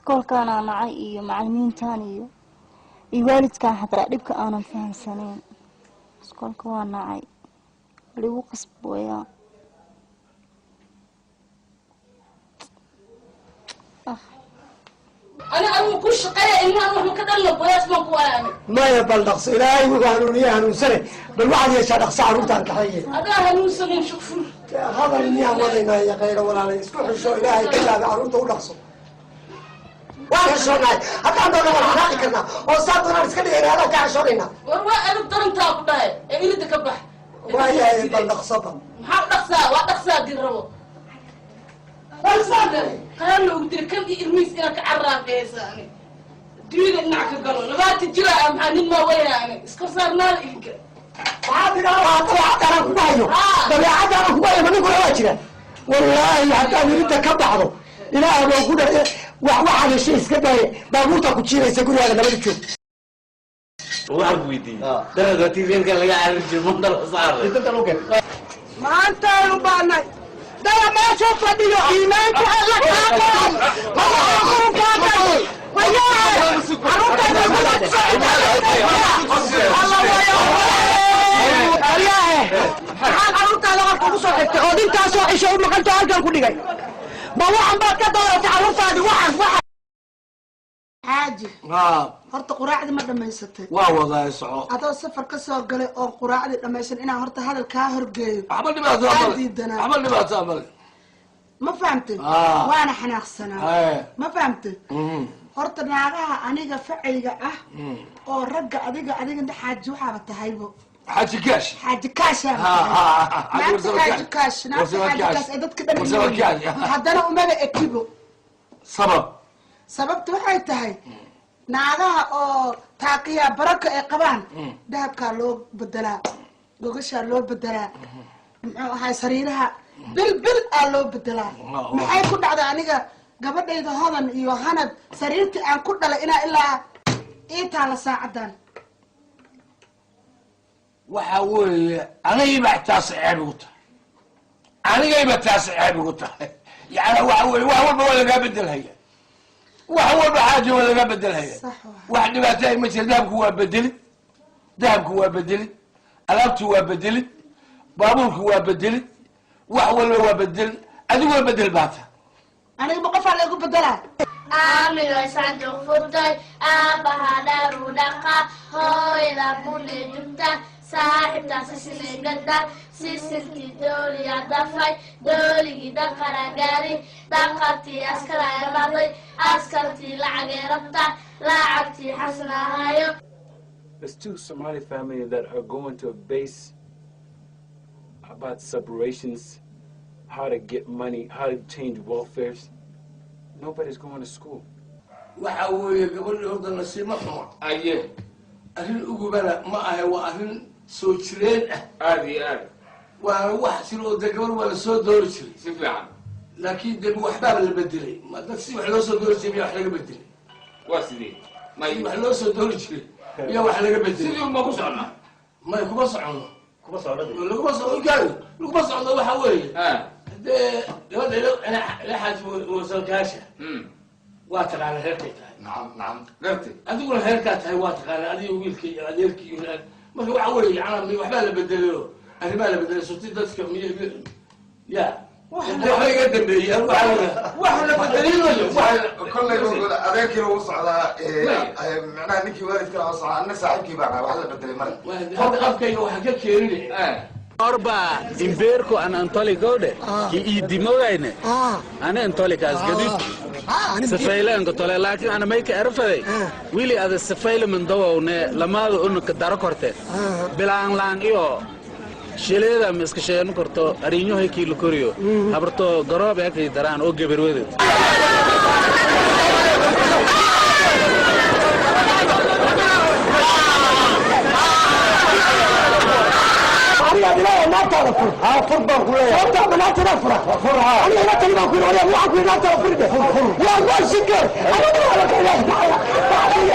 Iskoolkaanaa nacay iyo macalimiintan iyo waalidkaan, xataa dhibka aanan fahamsanayn. Iskoolka waa nacay, waligu qasbooyaa. Ana adigu ku shaqeeya, ilmahan wax ma ka dhalno, boyaas baan ku waaya ani. Maya, bal dhaqso. Ilaahay wuxuu hanuuniye hanuunsane. Bal waxaad yeeshaa, dhaqso carruurtaan kaxeeye. Adaa hanuunsanin, shukfur. Hadal miyaan wadaynaa iyo qaylo? Walaalay, isku xisho, Ilaahay ka yaabi, carruurta u dhaqso. Waan xishoonahay, haddaan doona waan xanaaqi karnaa oo saa doonaan iska dhigayna, adaan kaa xishoonaynaa. War waa adag darantaa ku dhahay ee ilida ka bax. Waayahay, bal dhaqso bal. Maxaa u dhaqsaa? Waa dhaqsaa hadii rabo. Qaar loogu dira kan iyo ilmihiis inaan ka carraafeeysa ani dunyada dhinac ka galo. 20 jira ah, maxaa nin maa weyna ani iska saarnaada idinka. Waxaad idhaahdaa dabeecaddaanaan kugu hayo, dabeecaddaanaan kugu hayo. Ma ninkuna waa jira? Wallaahi haddaad iridda ka baxdo, Ilaah baa ku dha wax waxaad heshay iska daaye, baabuurtaa ku jiiraysa. Gurigaaga nabada joog. Waxaan ku weydiiyey, darada tiirka laga carari jiray mandala saaray. Maantaanu baanay dada meeshuu fadhiyo iimaanku alla kaa qoray, kaa qoray. Maxaad carruurtaada qalka ugu soo xigtay ood intaasoo cisho u maqanto halkan ku dhigay? Ma waxan baad ka doodatay carruurtaadii? Waxan waxan. Xaaji, horta quraacdii ma dhammaysatay? Waa wadaa, soco. Adoo safar ka soo galay oo quraacdii dhammaysan inaan horta hadal kaa horgeeyo Waxba dhibaato aan male. diidanaa. Waxba dhibaato male. Ma fahamtay? Waana xanaaqsanaa. Ma fahamtay? Horta naagaha aniga facayga ah oo ragga adiga inta xaaji waxaaba tahaybo. Xaaji Kaash. Xaaji Kaashaa. Naagta Xaaji Kaash, naagta Xaaji Kaash ee dadka dhan Warsamo Kaash. haddana umaba ekibo. Sabab? Sababta waxay tahay naagaha oo taaqiyaa baraka ay qabaan, dahabkaa loo bedelaa, gogashaa loo bedelaa, muxuu ahaay, sariiraha bil bil aa loo bedelaa. Maxay ku dhacday aniga gabadhayda Hodan iyo Hanad sariirtii aan ku dhalay inaa ilaa ii taala saacadan? Waxa weeye, anigayba taas ceeb igu tahay, anigayba taas ceeb igu tahay. Yani waxa weye, wax walba waa lagaa bedelhaya, wax walba, xaaja, waa lagaa bedelhaya. Sax waa. Wax dhibaato ay ma jira. Dahabku waa bedelid, dahabku waa bedelid, alaabtu waa bedelid, baabuurku waa bedelid, wax walba waa bedelid. Adiguna bedel baata. Aniga ma qofaa laygu bedelaa? Aaminoy sanduuq furtay, aabbaha dharu dhaqa, hooyada bunay dubta, saaxiibtaa sisinay gadda, sisintii dooliya dafay, dooligii daqara gaari, daqartii askaraya maday, askartii lacagay rabta, lacagtii xasnahayo. There's two Somali families that are going to base about separations, how to get money, how to change welfares. Nobody's going to school. Waxa weeye, gabadhii horta nasiimo xuma. Aye. Arrin ugubana ma ahe, waa arrin soo jireen ah. Aada iyo aad. Waana wax jiro oo dee gabar waa la soo doori jiray. Si fiican. Laakiin de waxbaaba la bedelay. Ma dad si wax loo soo doori jiray miyaa wax laga bedelay? Waa sidee? May. Si wax loo soo doori jiray miyaa wax laga bedelay? Sidii uma ku socnaa? May, kuma socono. Kuma socdo. Laguma socdo, gaari laguma socdo. Waxa weeye, dee gabadha ila xaaji wasalkaasha waa taqaana reerkay tahay. Nacam, nacam, gartay. Adiguna reerkaa tahay waa taqaana, adiga wiilka iyo adeerkii iyo. Marka waxa weeye, yanaa waxbaa la bedelayo, arrimaa la bedelay surti dadka miy ya waxba iga dambeeyey. Wax la bedelinayo. Kollay adeerkiina wuu socdaa, macnaha ninkii waalidkana waa socdaa, anna saaxiibkii baan ahay. Wax la bedelay male. Hadda afkayga waxaa ka keeninaya. Orba imbeerko an antoli gowdhe ki iidimogayne ani antolikaas gadid safaylanka tole, laakiin ana mayka erfaday wili ada safayle mandawowne lamaada unaka daro korte bilaan laan iyo shileeda ma iska sheeno korto ariinyohay kii la koriyo habarto garoob ekay daraan oo geberwedeed. Aniga bilaa naagtaada fur. Ha, fur baan ku leeyahay. Sababta ma naagtaada fura? Fur ha. Aniga ila tali baan ku yidhi, waxaan ku yidhi naagtaada fur de. Fur. Waa waa shikar. Aniga waa la kala.